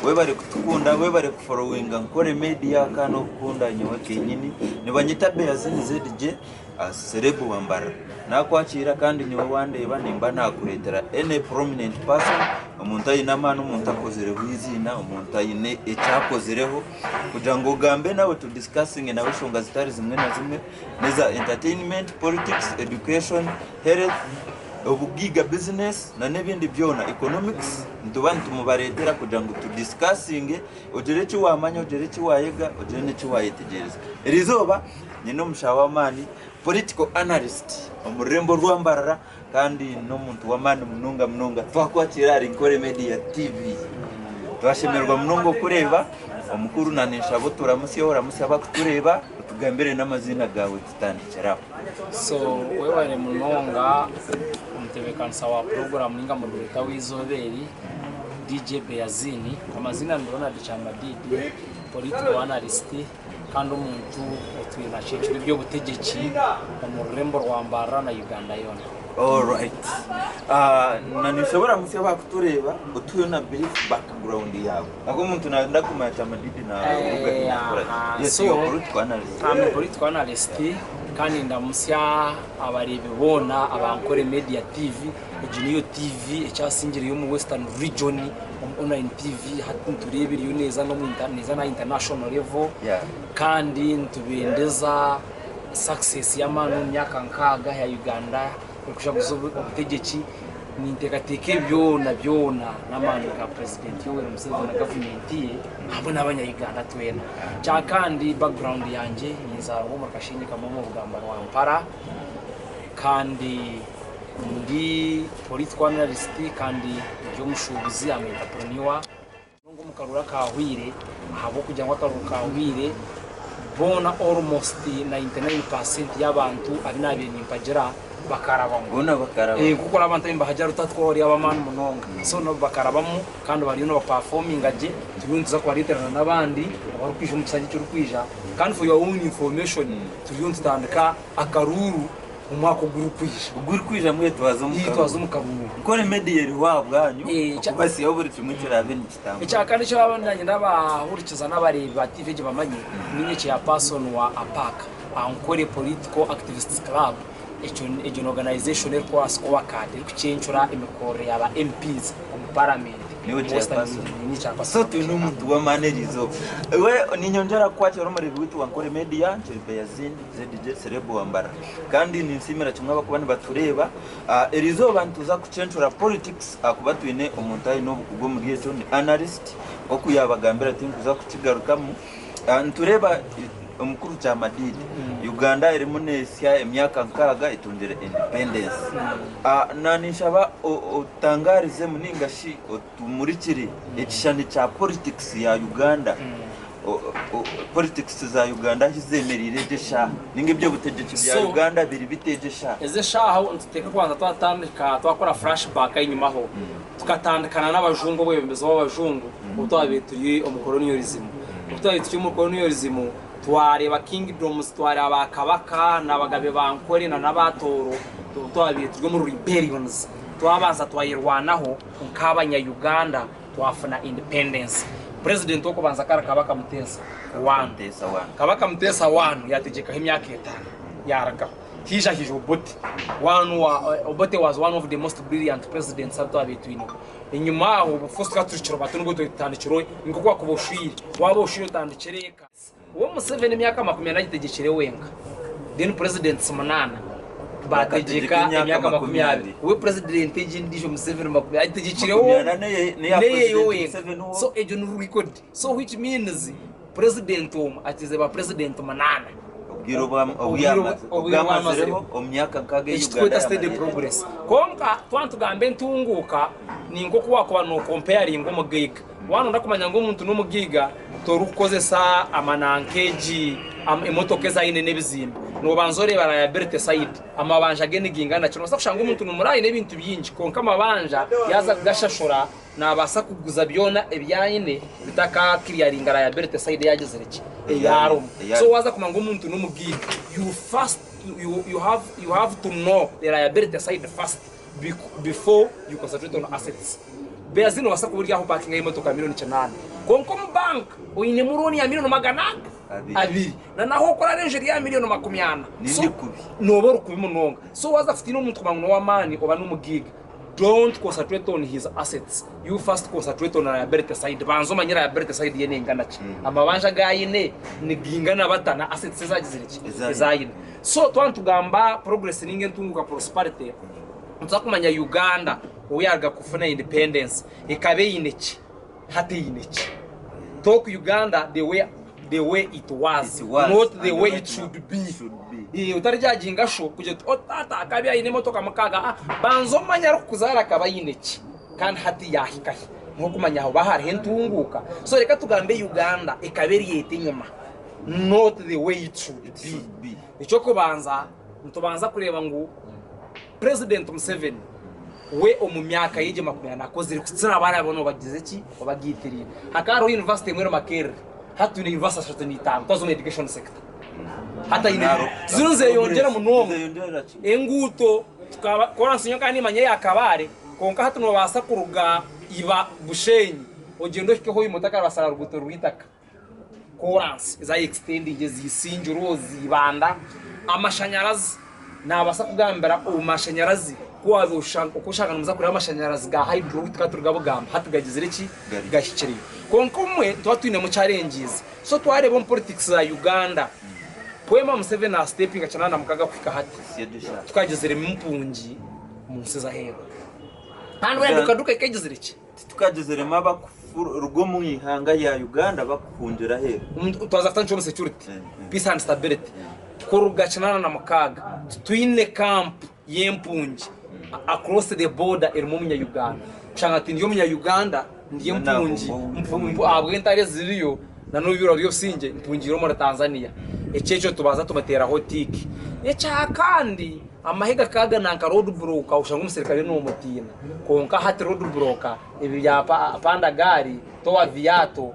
Webare kutukunda, webare kuforowinga Nkore Media kandi n'okukunda nyowe kenyini. Nibanyeta Beyazini ZJ, Celeb wa Mbarara. Nakwakiira kandi nyowe wandeeba nimba nakureetera any prominent person, omuntu aine amaani, omuntu akozireho eiziina, omuntu aine eki akozireho kugira ngu ogambe nawe tu discussinge nawe enshonga zitari zimwe na zimwe n'eza entertainment, politics, education, health, obugaiga, business na n'ebindi byona, economics, nituba nitumubareetera kugira ngu tu discussinge ogire eki waamanya, ogire eki waayega, ogire n'eki waayetegyereza. Eriizooba nyine omushaho w'amaani, political analyst omu rurembo rwa Mbarara kandi n'omuntu w'amaani munonga munonga. Twakwakiira ahari Nkore Media TV. Twashemererwa munonga okureeba omukuru na ninshaba oturamutsye oramutsye abakutureeba otugambire n'amaziina gaawe tutandikire aho. So webare munonga omutebekanisa wa puroguramu ninga moderator w'eizooba eri DJ Beyazini. Amaziina ni Ronald Kyamadidi, political analyst kandi omuntu otwire nacencura eby'obutegyeki omu rurembo rwa Mbarara na Uganda yoona. Alright. Ah, na ninshobora musya abakutureeba otuhe na brief background yaawe. Ahabw'okuba omuntu nayenda kumanya Kyamadidi naruga hi nakora ki. Yes, So, you are political analyst. I'm a political analyst kandi ndamutsya abareebi boona aba Nkore Media TV. Egi niyo TV ekyasingireyo omu Western Region omu online TV hati nitureeba eriyo neeza n'omu neeza n'aha international level Yeah. kandi nitubendeza success y'amaani omu myaka nkaaga ya Uganda erikujaguza obutegyeki. Ninteekateeka ebi byona byona n'amaani ga Purezidenti Yoweri Museveni na gavumenti ye hamwe n'abanya Uganda twena. Kya kandi background yangye ninzaarwa omuri Kashenyi kamwe omu rugamba rwa Mpara kandi ndi political analyst kandi ndi omushuubuzi, am entrepreneur. Ngu omu karuru akaahweire, ahabw'okugira ngu akaruru kaahweire, boona almost 99% y'abantu abu naabaire nimpagira bakarabamu. Boona bakarabamu. Eh, nk'oku oraba abantu abu nibahagira rutatwa ori ab'amaani munonga. So nabo bakarabamu kandi bariyo nibapafominga gye, turiyo nituza kubareeterana n'abandi abarikwija omu kishangye ekirikwija. Kandi for your own information, turiyo nitutandika akaruuru omwaka ogurikwija. Ogurikwija mbwenu twaza omu karuru. Twaza omu karuru. Nkore media eriho aha bwanyu eh, okubasihaho buri kimwe ekiraabe nikitambura. Ekyakandi eki nanye ndabahurikiza n'abareebi ba TV egi bamanye, ninye chairperson wa APAC, Ankole Political Activists Club. Ekyo egyo ni organisation erikuha score card erikucencura emikorere ya ba MPs omu parliament. Niwe chairperson. So twine omuntu w'amaani eriizooba. We ninyongyera kukwakira omureebi waitu wa Nkore Media, Nkiri Beyazin. ZJ Celeb wa Mbarara. Kandi ninsiimira kimwe abakuba nibatureeba. Erizooba nituza kucencura politics ahakuba twine omuntu aine obukugu omuri ekyo, ni analyst. Nk'oku yaabagambira tinkuza kukigarukamu. Nitureeba omukuru Kyamadidi, Uganda erimu neesya emyaka nkaaga etungire independence. Na ninshaba otangaarizemu nainga shi otumurikire ekishushani kya politics ya Uganda. Politics za Uganda ahi zemereire egi eshaaha ninga eby'obutegyeki bya So- Uganda biri bita egi eshaaha? Ezi eshaaha nituteekwa kubanza twatandika twakora flashback enyimaho tukatandikana n'abajungu obwebembezi bw'abajungu obu twabaire turi omu colonialism. Obu twabaire turi omu colonialism twareeba kingdoms twareeba ba kabaka n'abagabe ba Nkore na n'aba Tooro obu twabaire turi omu rebellions twabanza twayerwanaho nk'abanya Uganda twafuna independence. President w'okubanza kari Kabaka Muteesa I. Muteesa I. Kabaka Muteesa I yategyekaho emyaka etaano yarugaho. Haija haija Obote. One wa, Obote was one of the most brilliant presidents abu twabaire twineho. Enyima aho of course tukaba turi bato nibwo tutandikire nk'oku wakuba oshwire. Waaba oshwire otandikire eka. We Museveni emyaka 40 agitegyekire wenka then presidents munaana bategyeka emyaka 20 we president egi endijo Museveni makumi agitegyekire neyeye wenka so egyo ni record so which means president omwe akize ba president munaana Obwire obwamazireho omu myaka nkaaga ei Eki Uganda tukweta steady yamazire progress. Kwonka twaba nitugamba entunguuka ni nk'oku wakuba nokomparinga omugaiga Waaba nooyenda kumanya ngu omuntu n'omugaiga, torikukozesa amananka egi, emotoka ezi aine n'ebizimbe. Noobanza oreeba liability side, amabanja ge nigaingana ki. Noobaasa kushanga omuntu nimuraaha aine ebintu bingi kwonka amabanja yaaza kugashashura naabaasa kuguza byona ebi aine bitaka clearinga liability side ei agizire ki, ei arimu. So waaza kumanya ngu omuntu n'omugaiga, you first you have you have to know the liability side first before you concentrate on assets. Beazi nobaasa kuba ori aho opakingayo emotoka ya milioni kinaana. Kwonka omu bank oinemu looni ya milioni 200 na nahu okurara enju eri ya milioni 40. So nooba ori kubi munonga. So waaza kutiina omuntu kumanya ngu n'ow'amaani oba n'omugaiga, don't concentrate on his assets, you first concentrate on liability side. Banza omanye liability side ye neingana ki, amabanja agu aine nigaingana bata na assets ezi agizire ki, ezi aine. So twaba nitugamba progress ninga entunguka, prosperity, nituza kumanya Uganda obu yaaruga kufuna independence ekaba eine ki? Hati eine ki? Talk Uganda the way the way it was, It was, not the and way right it should now, be. should be. Eh, otarijudginga sho kugira oti oh taata akaba aine emotoka mukaaga ah, banza omanye arikukuzaara akaba aine ki kandi hati yaahika hi niho okumanya aho oba hariho entunguuka. So reka tugambe Uganda ekaba eri eta enyima not the way it should It be. should be. Eky'okubanza nitubanza kureeba ngu President Museveni we omu myaka ye egyo 40 akozire kukira abariya boona obagize ki? Obagaitiriire. Hakaba hariho yunivasite emwe eri Makerere, hati twine yunivasite 35 twaza omu education sector. Hati aine ziriyo nizeyongyera munonga. Enguuto tukaba koransi nyowe nkaba nimanya eya Kabale kwonka hati nobaasa kuruga Iba Bushenyi ogyende ohike Hoima otakarabasa aha ruguuto rw'eitaka. Koransi eza extendingi eza Isingiro, eza Ibanda, amashanyarazi nabaasa kugambira omu mashanyarazi ku waaba oku oshanga nimuza kureeba amashanyarazi ga hydro obu tukaba turigabugamba hati gagizire ki? Gahikireyo. Kwonka obumwe nituba twinemu challenges so twareeba omu politics za Uganda kwema Museveni na stepinga 86 kuhika hati tukagiziremu empungi omunsi ez'aheeru kandi weena duka duka ekegizire ki? Titukagiziremu abakuruga omu ihanga rya Uganda bakuhungira aheeru. Twaza kutandikira omu security, peace and stability. Kuruga 86 titwine camp y'empungi across the border erimu omunya Uganda. Kushanga nti ndi omunya Uganda ndi empungi ahabw'entaro eziriyo na n'obu biro by'obusingye mpungiire omuri Tanzania. Eki ekyo nitubanza tumuteeraho tick. Ekya kandi. Amahe gakagana nka road broker oshanga omuserikare nomutiina kwonka hati road broker ebi bya panda gari towa viato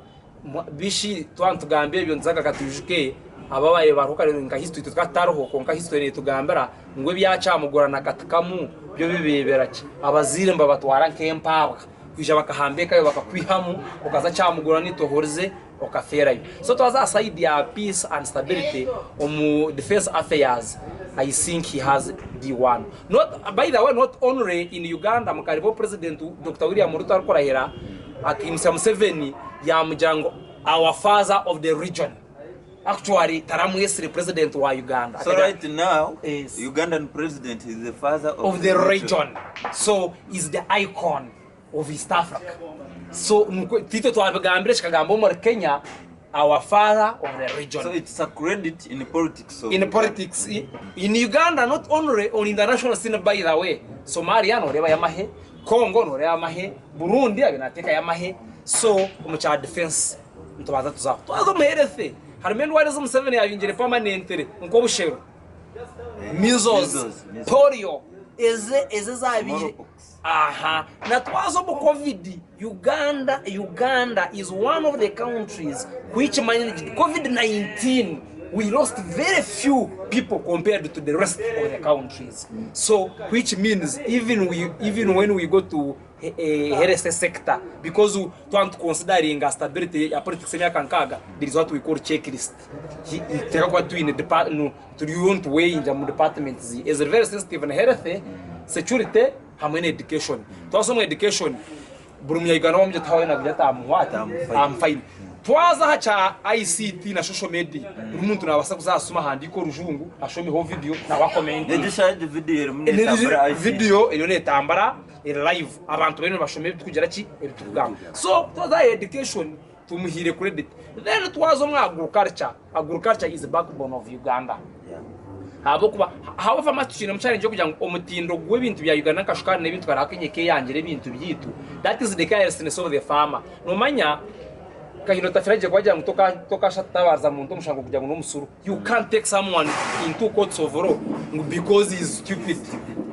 bishi twaba nitugamba ebyo nituza ka twijuke ababaire bariho kare nka history itwe tukaba tutariho kwonka history netugambira ngu ebya kyamugura na katikamu byo bibebera ki abazaire nibabatwara nk'empaabwa kwija bakahamba eka yaawe bakakwihamu okaza kyamugura nitohorize okafeerayo. So twaza aha side ya peace and stability omu defence affairs I think he has D1. Not, by the way not only in Uganda mukareeba obu president Dokita William Ruto arikurahira akaimutsya Museveni yamugira ngu our father of the region. Actually taramwetsire president wa Uganda. So right now, Yes. Ugandan president is the father of, of the region. So is the icon. of East Africa. So nikwo titwe twabigambire kikagambwa omuri Kenya our father of the region. So it's a credit in politics of in politics in Uganda not only on international scene by the way Somalia noreeba y'amahe Congo noreeba amahe Burundi abe nateekayo amahe so omu kya defense nitubanza tuzaho twaza omu health harimu endwara ezi Museveni yabingire permanently nk'obushero measles, Measles, measles. polio ezi ezi ezabaire Smallpox. Aha na twaza omu covid Uganda Uganda is one of the countries which managed covid 19 we lost very few people compared to the rest of the countries so which means even we even when we go to health sector because twaba nitu consideringa stability ya politics emyaka nkaaga there is what we call checklist nituteekwa kuba twine turiyo nituweyingira mu departments eziri very sensitive ni health, security hamwe na education. Twaza omu education buri munya Uganda wamugira oti haawe nagira ati am what? Am fine. Twaza aha kya ICT na social media buri muntu nabaasa kuza aha simu ahandiike orujungu ashomeho video nawe akomentinge. N'egi egi video erimu netambura ICT. Video eriyo netambura eri live abantu bariyo nibashoma ebitukugira ki? Ebitukugamba. So twaza aha education Tumuhaire credit. Then twaza omu agriculture, agriculture is backbone of Uganda. Ahabw'okuba however much tukiinemu challenge y'okugira ngu omutindo gw'ebintu bya Uganda nka shukaari n'ebintu tukareeba Kenya ekeyangire ebintu byaitu, that is the carelessness of the farmer. Nomanya Kahindo Tafiragye ku agira ngu tokasha kutabaariza muntu omushango kugira ngu n'omusuru. You can't take someone into courts of law ngu because he is stupid.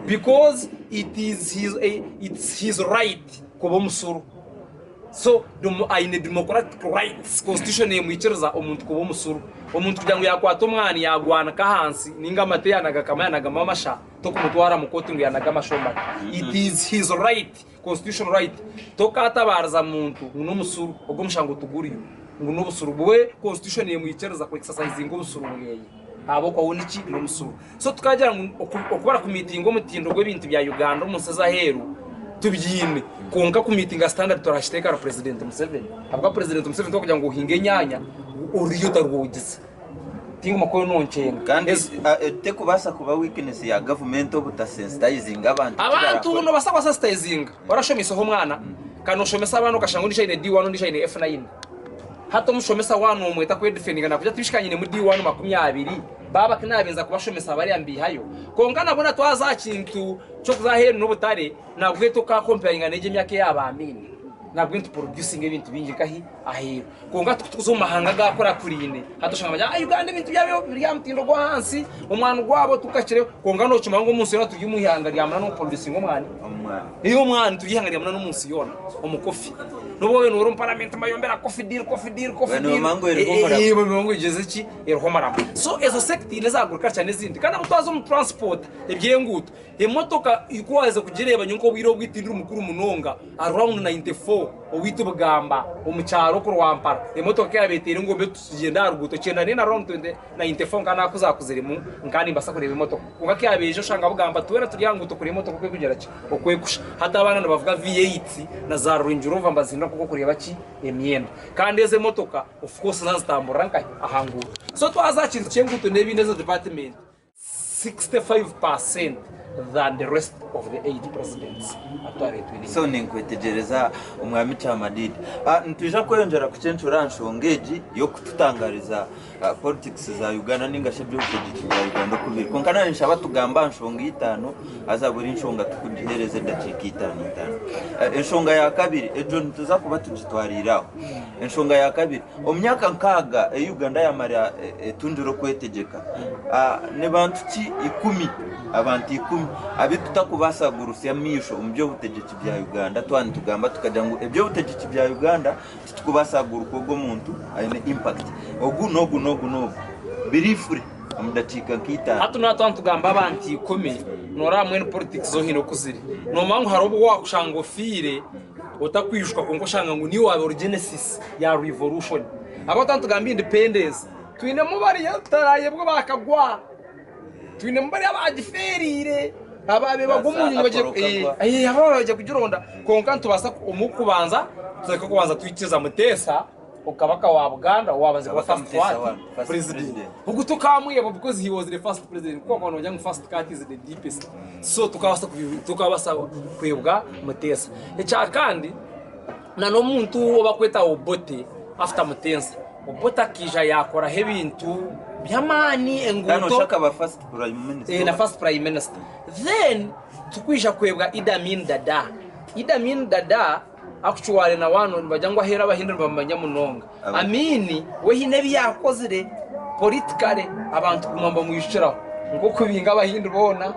Because it is his, it's his right kuba omusuru. So aine democratic rights, constitution nemwikiriza omuntu kuba omusuru. Omuntu kugira ngu yakwata omwani yagwanika ahansi ninga amate yanaga kamwe yanagamu amasha tokumutwara mu kooti ngu yanaga amasha omu mate. It is his right. Constitutional right. Tokaatabaariza muntu ngu n'omusuru, ogwo omushango tiguriyo ngu n'obusuru bwe constitution emwikiriza ku exercisinga obusuru bweye ahabw'okuba we niki? N'omusuru. So tukagira ngu oku barikumiitinga omutindo gw'ebintu bya Uganda omu nsi ez'aheeru tubyine kwonka kumiitinga standard turahakiteeka ahari President Museveni ahabw'okuba President Museveni tikugira ngu ohinge enyaanya oriyo otarwogize. Tinguma kwoyo nonkyenga. Kandi tekubaasa kuba weakness ya gavumenti obutasensitizinga abantu eki Abantu barakora. nobaasa kubasensitizinga orashomiseho omwana kandi noshomesa abaana okashanga ondiijo aine D1 ondiijo aine F9. Hati omushomesa waaba nomweta kwedifendinga nakugira ati bishika nyinemu D1 20 baaba kinabenza kubashomesa bariya mbihayo. Kwonka nabwo natwaza aha kintu kyokuza aheeru nobutare nabwe tokakomparinga negyo emyaka eya ba Amin. Nabwe nituproducinga ebintu bingi nkahi? Aheeru. Kwonka tukutukuza omu mahanga agakurakurine hati oshanga nibagira ngu Uganda ebintu byabo biri aha mutindo gw'ahansi, omwani gwabo tigukakire kwonka nokimanya ngu omunsi yoona turi omu ihanga rya munana omu kuproducinga omwani. Omwani turi ihanga rya munana omunsi yoona omu coffee. N'obu waaba noreeba omu paramenti nibayombera coffee deal, coffee deal, coffee deal, nibamanya ngu egeze ki? Eriho omuramo. So ezo sector haine eza agriculture n'ezindi. Kandi ahu twaza omu transport eby'enguuto, Emotoka ku waaheza kugireeba nyowe nk'obwire obu tindi mukuru munonga around 94 owaitu Bugamba omu kyaro oku Rwampara emotoka ku yaabaire eteire engombe tugyenda aha ruguuto kyenda n'ena around 94 nka naakuzakuziremu nkaba nimbaasa kureeba emotoka kwonka ku yaabaire eija oshanga Bugamba twena turi aha nguuto kureeba emotoka oku erikugira ki oku erikushusha hati abaana nibavuga V8 na za Range Rover nibazihindura nk'oku orikureeba ki emyenda kandi ezo emotoka of course nizitamburira nkahi aha nguuto so twaza aha kintu ky'enguuto n'ebindi ezo department 65 per cent than the rest of the 8 presidents abu twabaire twine So ninkwetegyereza Omwami Kyamadidi. Ah, nitwija kweyongyera kucencura aha nshonga egi y'okututangariza ah, politics za Uganda ninga shi eby'obutegyeki bya Uganda oku biri. Kwonka naanye nshaba tugambe aha nshonga itaano haza buri nshonga tukugiheereza edakiika itaano itaano. Eh, Enshonga ya kabiri egyo nituza kuba tugitwariire aho. Enshonga ya kabiri, omu myaka nkaaga ei Uganda yamara etungire okwetegyeka, ni bantu ki ikumi, abantu ikumi abu tutakubaasa kugurutsya amaisho omu by'obutegyeki bya Uganda twaba nitugamba tukagira ngu eby'obutegyeki bya Uganda titukubaasa kuguruka ogu omuntu aine impact ogu n'ogu n'ogu n'ogu. Biriifure omu dakiika nk'itaano. Hati naatwaba nitugamba abantu ikumi, nooraba mbwenu politics zo haine oku ziri. Noomanya ngu hariho obu waakushanga ofiire, Otakwijuka kwonka oshanga ngu niiwe waaba ori genesis ya revolution. Ahabw'okuba nitugamba independence, twinemu bariya tutarayebwa bakagwa, twinemu bariya abagifeereire, abaabaire bagwa omu nyonyi bagiye ababaire kugironda kwonka nitubaasa omu kubanza tureke kubanza twikiriza Muteesa okabaka wa Buganda owaabanze kuba first what? President. Ogu tukamwebwa because he was the first president kuko bakaba nibagira ngu first cut is the deepest. So tukabaasa kwebwa Muteesa. Ekyakandi na n'omuntu ou bakweta Obote after Muteesa. Obote akaija yaakoraho ebintu by'amaani enguuto na first prime minister. Then tukwija kwebwa Idi Amin Dada. Idi Amin Dada Actually na wanu nibagira ngu aheeru abahindi nibamumanya munonga. Amin we haine ebi yakozire politically abantu kuguma nibamwijukiraho nk'okubinga abahindi boona,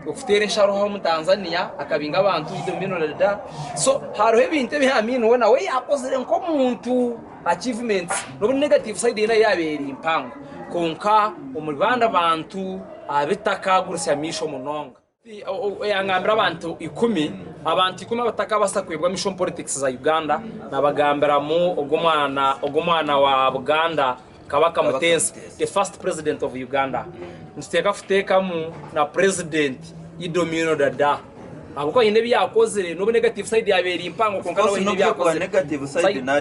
okuteera ensharo omu Tanzania akabinga abantu Idi Amin Dada. So hariho ebintu ebi Amin we nawe yakozire nk'omuntu achievements n'obu negative side ye nayo yabaire eri mpango kwonka omuri bandi bantu abitakaguritsya maisho munonga. Yangambira abantu ikumi, abantu ikumi abatakabaasa kwebwa mission politics za Uganda, nabagambiramu ogwo mwana ogwo mwana wa Buganda Kabaka Muteesa the first president of Uganda. Nituteeka kuteekamu na president Idi Omino Dada ahabw'okuba haine ebi yakozire n'obu negative side yabaire eri mpango kwonka nawe haine ebi yakozire.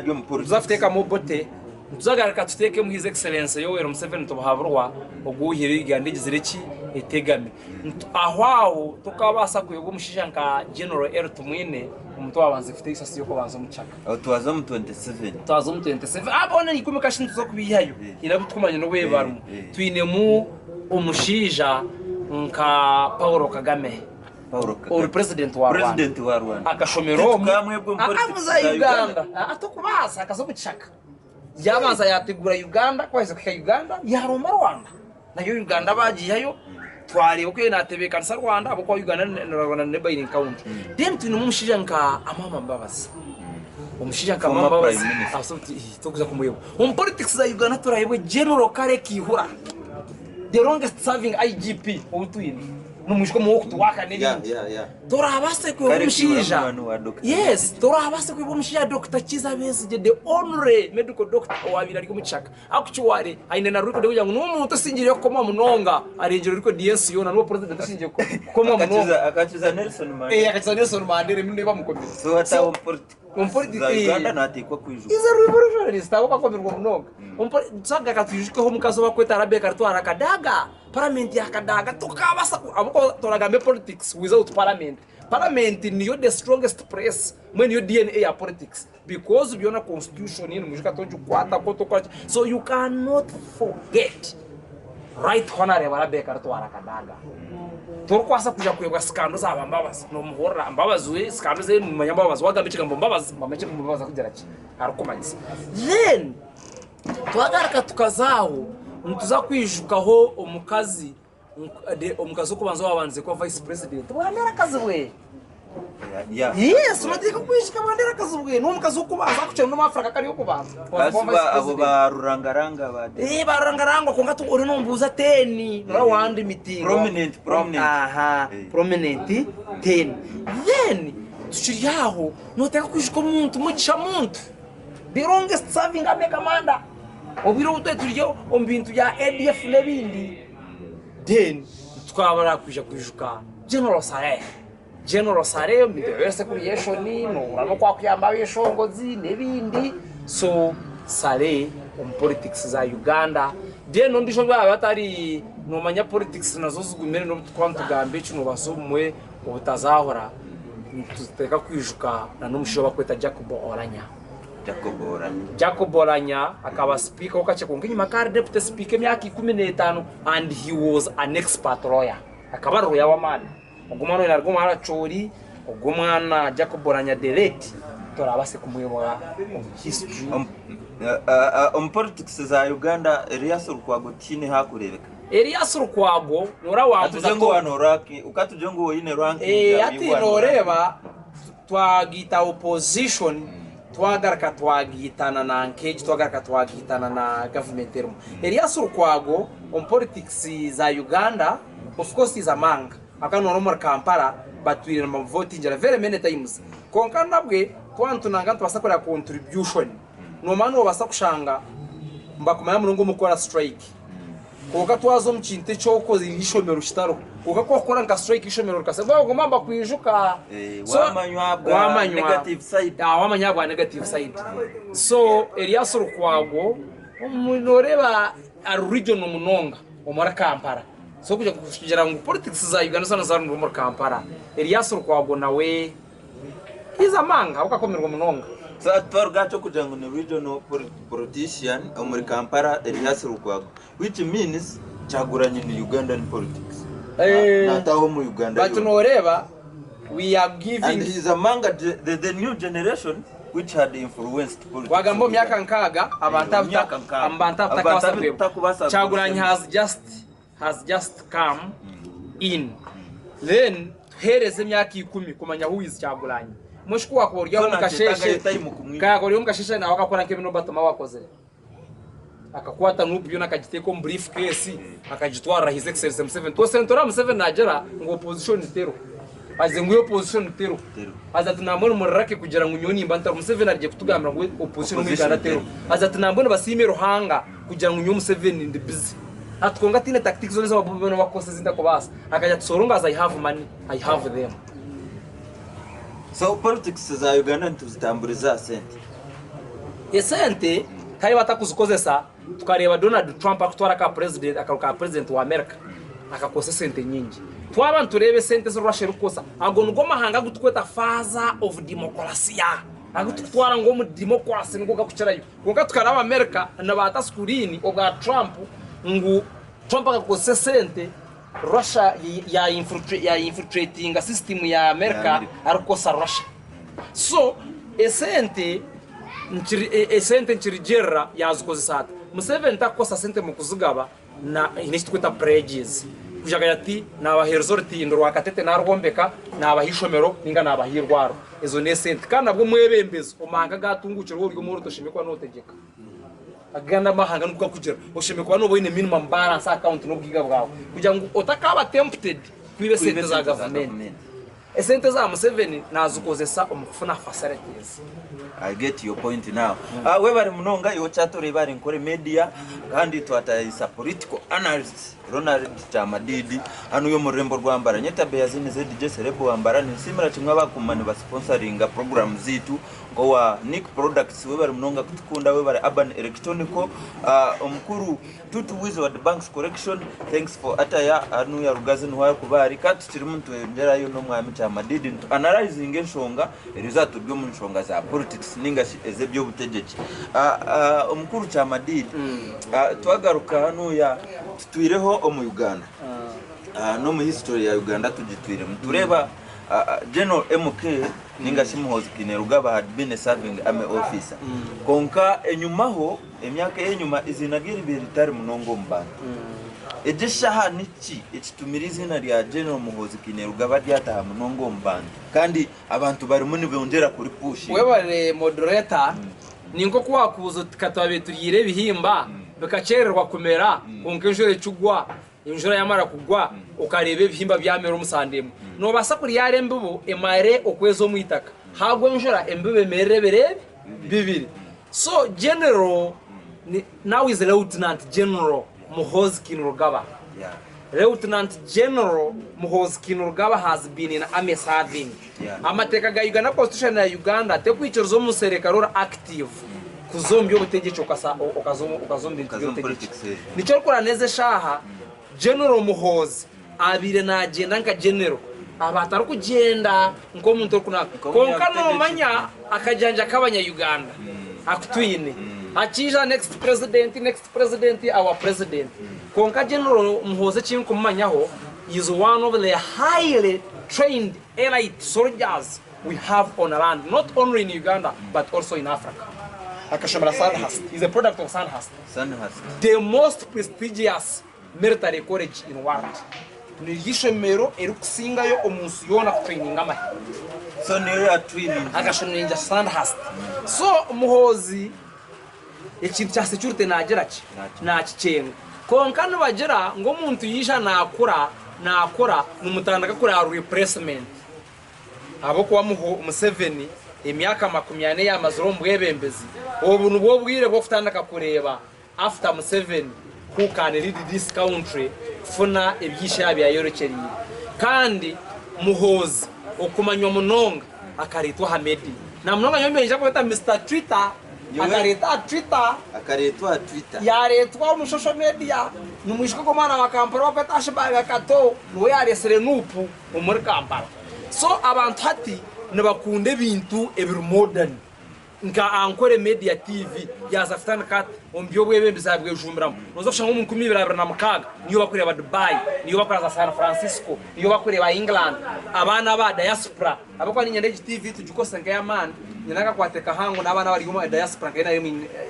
Nituza kuteekamu Obote. Nituzagaruka tuteekemu His Excellency Yoweri Museveni Tibuhaburwa ogu oihire Uganda egizire ki? Etegami. Aho aho tokabaasa kwebwa omushaija nka General Elly Tumwine omuntu owabanze kuta eisasi ry'okubanza omu kishaka. Aho twaza omu 27. Twaza omu 27. Abo boona ikumi kashi nituza kubaihayo. Haine abu turikumanya n'obu barimu. Twinemu omushaija nka Paul Kagame. Paul Kagame. Ori president wa Rwanda. President wa Rwanda. Akashomera omu. Titukamwebwa omu politics Za za Uganda. Uganda. Tokubaasa akaza omu kishaka. Yaabanza yaategura Uganda, ku yaaheza kuhika Uganda, yaaromba Rwanda. Nayo Uganda baagiihayo, twareeba oku yaabaire naatebeekanisa Rwanda ahabw'okuba Uganda na Rwanda ni neighbouring country. Then twinemu omushaija nka Amama Mbabazi. Omushaija nka Amama Former Mbabazi, Prime Minister. aso titwija kumwebwa. Omu politics za Uganda turaheebwe General Kale Kaihura, the longest serving IGP ou twine. Nomwijuka omu Walk to Work n'ebindi. Torabaase kwebwa omushaija. Yes, torabaase kwebwa omushaija Dokita Kiiza Besigye the only medical doctor owabaire ari omu kishaka. Actually aine na record kugira ngu niwe omuntu osingireyo kukomwa munonga arengire record y'ensi yoona niwe president osingire kukomwa munonga. Akakiza Nelson Mandela. Eh, akakiza Nelson Mandela emirundi ei bamukomire. So hati aho omu politics za Uganda nateekwa kwijuka. He's a revolutionist ahabw'okuba akomirwe munonga. Twaga katwijukeho omukazi ou barikweta Rabecca Rutwara Kadaga. Paramenti ya Kadaga tokabaasa ku ahabw'okuba turagambe politics without parliament. Parliament niyo the strongest place mbwenu niyo DNA ya politics because byona constitution nimwijuka togikwatako tokoraki so you cannot forget right honourable Rabecca Rutwara Kadaga. Torikubaasa kwija kwebwa scandal za ba Mbabazi nomuhurira Mbabazi we scandal ze nimumanya Mbabazi wagamba ekigambo Mbabazi mumanya eki Mbabazi arikugira ki arikumanyisa then Twagaruka tukaza aho, nituza kwijukaho omukazi omukazi w'okubanza owaabandize kuba vice president, Bwandera Kazibwe. Yes, noteekwa kwijuka Bwandera Kazibwe n'omukazi w'okubanza arikukira n'omu Africa akaba ari ow'okubanza kuba Kasi vice ba- abo president. ba rurangaranga ba Eh, ba Rurangarangwa kwonka tu- oriyo nombuuza ten nora wandi mitingo. Prominent, prominent. Aha, Eh. prominent ten. Then tukiri aho noteekwa kwijuka omuntu Mugisha Muntu. The longest serving army commander obwire obu twari turi omu bintu bya ADF n'ebindi then tukaba kwija kwijuka General Saleh. General Saleh omu bintu bya creation nohurira n'oku arikuyamba abeshongozi n'ebindi so Saleh omu politics za Uganda then ondijo ou yaaba atari nomanya politics nazo zigumire n'obu turikuba nitugamba eki nobaasa obumwe obutazahura nituteekwa kwijuka n'omushaija ou barikweta Jacob Oulanyah. Jacob Oulanyah. Jacob Oulanyah akaba sipiika w'akakye kwonka enyima akaba ari deputy sipiika emyaka 15 and he was an expert lawyer. Akaba ari lawyer w'amaani. Ogwo omwana oine aruga omu Acholi, ogwo omwana Jacob Oulanyah the late torabaase kumwebwa omu history. Omu politics za Uganda Erias Lukwago tihaine ahakureebeka. Erias Lukwago noora wambuza Katugye ngu wanoora katugye ngu oine ranking Eh, yawe hati ei wanoora. noreeba Twagaita opposition twagaruka twagaitana na nk'egi twagaruka twagaitana na government erimu. Erias Lukwago omu politics za Uganda of course is among ahabw'okuba noona omuri Kampala batwire nibamuvotingira very many times kwonka nabwe twaba nitunanga nitubaasa kureba contribution nomanya nobaasa kushanga nibakumanya munonga omu kukora strike. Kwonka twaza omu kintu eky'okukoza eishomero kitariho. Kwonka ku orikukora nka strike eishomero rikasema baguma nibakwijuka. So, wamanywa bwa negative side. Ah, wamanywa bwa negative side. So Erias Lukwago noreeba ari regional munonga omuri Kampala. So kugira kugira ngu politics za Uganda zoona zaarundwa omuri Kampala, Erias Lukwago nawe he is among ahabw'okuba akakomirwe munonga. So hati twaruga aha ky'okugira ngu ni regional politician omuri Kampala Erias Lukwago. Which means Kyagulanyi ni Ugandan politics. Eh, Nataho omu Uganda but yoona. noreeba we are And giving he is among the new generation which had influenced politics. wagamba of omu myaka Uganda. nkaaga abantu Eh, omu myaka nkaaga. abantu Abantu abatakubaasa abatakubaasa kwebwa Kyagulanyi kusemba. has just come in then tuhereze emyaka 10 kumanya who is Kyagulanyi mbwenu shi ku wakuba ori aho So omu kasheeshe nakyetagayo time kumwijuka. ka wakuba ori omu kasheeshe nawe akakora nk'ebi Norbert Mao akozire Akakwata nup yoona akagiteeka omu brief case akagitwarira His Excellency Museveni. Twose nitureba Museveni nagira ngu opposition teriho. Agize ngu opposition teriho. Agira ati nambwenu muri lucky kugira ngu nyowe nimba ntariho. Museveni arigiye kutugambira ngu opposition omu Uganda teriho. Agira ati nambwenu basiime Ruhanga kugira ngu nyowe Museveni ndi busy. Ati kwonka tihaine tactics zoona ezi aba Bobi bakukozesa ezi ntakubaasa. Akagira ati so long as I have money, I have them. So politics za Uganda nituzitamburiza aha sente. Esente kare batakuzikozesa tukareeba Donald Trump arikutwara aka president akaruru ka president wa America akakozesa esente nyingi. Twaba nitureeba esente ezi Russia erikukozesa ago nigo mahanga agu turikweta father of democracia agu turikutwara ngu omu democracy nigo garikukirayo. Kwonka tukareeba America nibaata sikuriini obwa Trump ngu Trump akakozesa esente Russia ya infiltratinga system ya America arikukozesa Russia. So esente esente nikirigyerera yazikozesa ata? Museveni takukozesa sente mukuzigaba na haine ekiturikweta pledges kwija akagira ati nabahereza orutindo rwa Katete narwombeka, nabaha ishomero ninga nabaha irwariro. Ezo nesente kandi nabwo omwebembezi omu mahanga agatungukire waaba ori omworo toshemereire kuba notegyeka. Agandi amahanga nikwo garikugira, oshemereire kuba nooba oine minimum balance aha account n'obugaiga bwawe kugira ngu otakaaba tempted. Kwiba esente za gavumenti. Esente za Museveni nazikozesa omu kufuna facilities. I get your point now. Ah, webare munonga iwe okyatoreeba ahari Nkore Media kandi twatayayisa political analyst Ronald Kyamadidi hanuya omu rurembo rwa Mbara. Nyeta Beyazini ZJ Celeb wa Mbara ninsiimira kimwe abakuguma nibasponsoringa program zaitu nk'owa Nick Products webare munonga kutukunda webare Urban Electronical ah, omukuru Tutu Wizard Banks Collection thanks for attire hanuya Rugazi niho arikuba ari kandi tukirimu nitweyongyerayo n'omwami Kyamadidi nitu analyzinga enshonga eriza turi omu nshonga za politics ninga shi ez'eby'obutegyeki. Omukuru Kyamadidi twagaruka hanuya tutwireho omu Uganda n'omu history ya Uganda tugitwiremu nitureeba General MK ninga shi Muhoozi Kainerugaba had been a serving army officer kwonka enyumaho Emyaka ey'enyima eiziina rye ribaire ritari munonga omu bantu. Egi eshaaha niki ekitumire eiziina rya General Muhoozi Kainerugaba ryataha munonga omu bantu kandi abantu barimu nibongyera kuripushinga? Webare moderator, ninka oku wakubuuza oti ka twabaire turyiire ebihimba bikakyererwa kumera kwonka enjura ekigwa, enjura yamara kugwa okareeba ebihimba byamera omu sande emwe. Nobaasa kuryara embibo emare okwezi omu itaka, hagwa enjura embibo emerere ebiro ebi bibiri. So general ni now is Lieutenant General Muhoozi Kainerugaba. Yeah. Lieutenant General Muhoozi Kainerugaba has been in army serving. Yeah. Amateeka ga Uganda constitution ya Uganda tekwikiriza omuserikare ori active kuza omu by'obutegyeki okasa okaza omu okaza omu bintu Okaza omu by'obutegyeki. politics, eh. Nikyo orikureeba n'ezi eshaaha General Muhoozi abaire nagyenda nka General aba atarikugyenda nk'omuntu orikunanka. Kwonka nomanya akajanja k'abanya Uganda aku twine. Hakiija next president, next president, our president. Kwonka General Muhoozi eki nkumumanyaho is one of the highly trained elite soldiers we have on land not only in Uganda but also in Africa. Akashomera Sandhurst, he is a product of Sandhurst. Sandhurst. The most prestigious Military College in world niryo ishomero erikusingayo omu nsi yoona kutraininga amahe. So niyo ya training. Akashomerenja Sandhurst. So Muhoozi ekintu kya security nagira ki? Nakikyenga. Kwonka nibagira ngu omuntu yaija nakura, nakura nimutandika kureba replacement. Ahabw'okuba Museveni emyaka 40 ei amazire omu bwebembezi, obu nibwo bwire bw'okutandika kureeba After Museveni who can lead this country kufuna ebyishe yabyayorekyereire kandi Muhoozi okumanywa munonga akaretwa aha media namunonga nyowe ninyija kweta Mister Twitter akaretwa aha Twitter Akaretwa aha Twitter. Yaretwa omu social media nimwijuka ogwo mwana wa Kampala owakwetwa Ashburg Kato niwe yaresire Nup omuri Kampala so abantu hati nibakunda ebintu ebiri modern. Nka Ankole Media TV yaaza kutandika ati omu by'obwebembezi abwejumbiramu. Nooza kushanga omu 2026 niyo barikureeba Dubai, niyo barikureeba za San Francisco, niyo barikureeba England. Abaana aba diaspora ahabw'okuba niinyenda egi TV tugikozese nk'ey'amaani. Nyine akakwate kahango n'abaana abari omu diaspora nka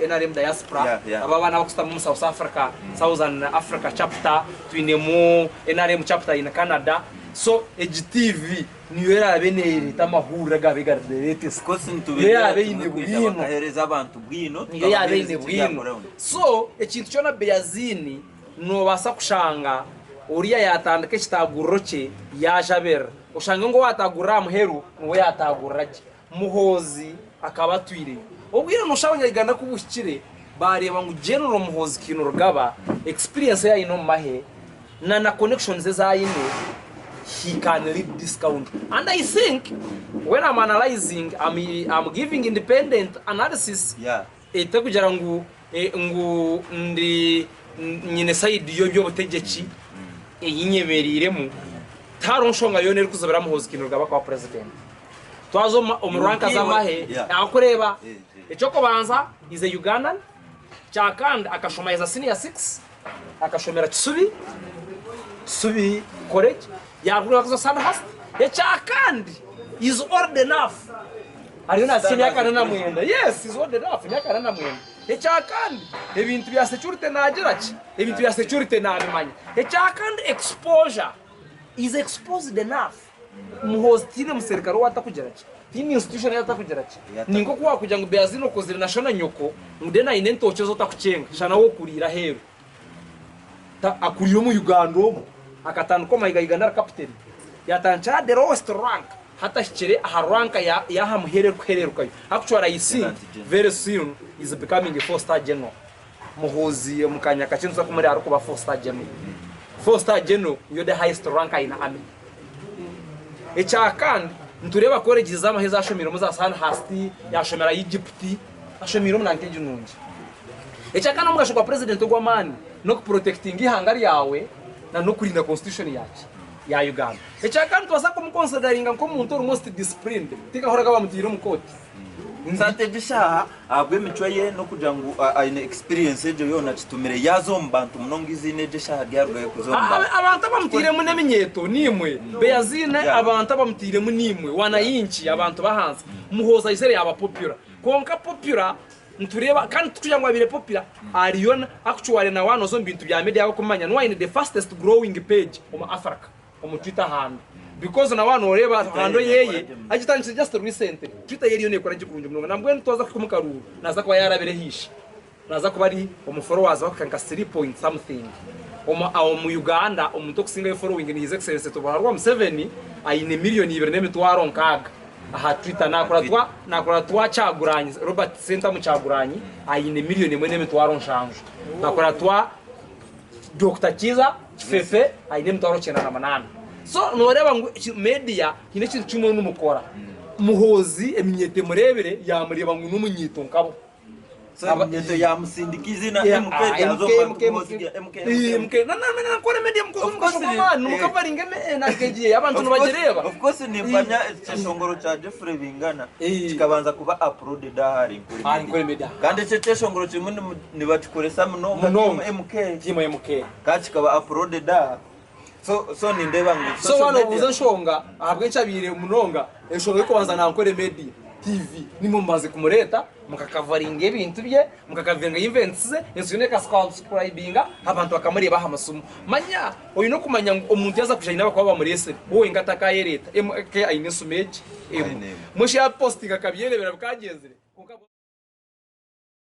NRM diaspora, abo abaana abarikushutama omu South Africa, Southern Africa chapter, twinemu NRM chapter in Canada. So egi TV Niyo eraabe neereeta amahurire agaabaire gari the latest. Course Niyo nitubeegyera eraabe kimwe eine kwija bwino. bakaheereza abantu bwino Niyo yaabe tukabaheereza eine ekiri aha bwino. ground. So ekintu kyona Beyazini noobaasa kushanga oriya yaatandika ekitaaguriro kye yaajabirira. Oshange ngu owaataagurira aha muheru niwe yaataagurira gye. Muhoozi akaba atwireyo. Obwire nooshusha Abanyayuganda ku buhikire baareeba ngu General Muhoozi Kainerugaba experience ei aine omu mahe na na connections ezi aine he can lead this country and I think when I'm analyzing I'm, I'm giving independent analysis Yeah. etekugira ngu eh, ngu ndi nyine side y'eby'obutegyeki ei nyemereiremu tihariho nshonga yoona erikuzibira Muhoozi Kainerugaba kuba president. Twaza omu omu ranka z'amahe Yeah. ahakureeba Eh, eh. ekyokubanza is a Ugandan kyakandi akashoma yaheza senior 6 Akashomera Kisubi, Kisubi College, yaahurira kuza Sandhurst. Ekyakandi, he's old enough. Ariyo naahitsya emyaka ana na mwenda. Yes, he's old enough, emyaka ana na mwenda. Ekyakandi, ebintu bya security naagira ki? Ebintu bya security naabimanya. Ekyakandi, exposure, he's exposed enough. Muhoozi tihaine muserukare ou atakugira ki? Tihaine institution ei atakugira ki? Ni nk'oku waakugira ngu Beazine okozire na sho na nyoko ngu then aine entookye ezi otakukyenga, shana we okuriire aheeru. Ta akuriire omu Uganda omu. Akatandika omu Uganda Uganda ari kaputeni, yatandikira aha the lowest rank hati ahikire aha rank y'aha muheru erikuhererukayo. Actually I think very soon is becoming a 4 star general. Muhoozi omu kaanya kakye nituza kumureeba arikuba 4 star general. 4 star general niyo the highest rank in army. Ekyakandi nitureeba colleges z'amahe ezi ashomeiremu za Sandhurst, yashomera Egypt, ashomeire omu nanka egi nungi. Ekyakana omugasho gwa president ogw'amaani n'okuprotectinga eihanga ryawe na n'okurinda constitution yaki ya Uganda. Ekyakana nitubaasa kumuconsideringa nk'omuntu ori most disciplined, tikahoraga bamutaire omu kooti. Nzate eshaaha ahabw'emicwe ye n'okugira ngu aine experience egyo yoona kitumire yaaza omu bantu munonga eiziina egyo eshaaha ryarugayo kuza omu bantu. Abantu abamutairemu n'eminyeeto niimwe Beyaziine, abantu abamutairemu niimwe wananchi, abantu b'ahansi. Muhoozi aizire yaaba popular, kwonka popular nitureeba kandi tikugira ngu abaire popular ariyo actually na waaba nooza omu bintu bya media ahabw'okumanya niwe aine the fastest growing page omu Africa omu Twitter handle because na waaba nooreeba handle yeye agitandikire just recently, Twitter ye eriyo neekora gye kurungi munonga. Nambwenu twaza kuhika omu karuuru naaza kuba yaarabire ahaishe, naaza kuba ari omu followers bakuhika nka three point something. Omu Uganda omuntu okusingayo following ni His Excellency Tibuhaburwa Museveni aine 2,600,000 aha Twitter. Nakuratwa Kyagulanyi, Robert Ssentamu Kyagulanyi aine 1,700,000. Nakuratwa Dokita Kiiza Kifefe aine 98,000. So nooreeba ngu media haine ekintu kimwe nimukora. Muhoozi eminyeeto emureebire yaamureeba ngu n'omunyeeto nkabo. So eminyeeto yamusindika eiziina MK ryaza omu bantu Muhoozi rya MK MK MK. Nankore media mukozi omugasho gw'amaani nimukavaringa enanka abantu nibagireeba. Of course nimpamya ekyeshongoro kya Geoffrey Bingana kikabanza kuba uploaded ahari Nkore Media. Kandi ekyo ekyeshongoro kirimu nibakikoresa munonga Munonga. Team MK. Team MK. Kandi kikaba uploaded aha. So nindeeba ngu So waaba noobuuza enshonga ahabw'enki abaire munonga, enshonga y'okubanza Nankore Media TV nimwe mubanze kumureeta mukakavaringa ebintu bye, mukakavaringa events ze, ensi yoona ekasubscribinga abantu bakamureeba aha masimu. Manya oine okumanya ngu omuntu yaaza kwija haine abakuba bamureetsire, we wenka atakayereeta. MK aine esimu egi emwe. Aine emwe. Mbwenu shi yaapositinga akabyereebera bikagyenzire kwonka.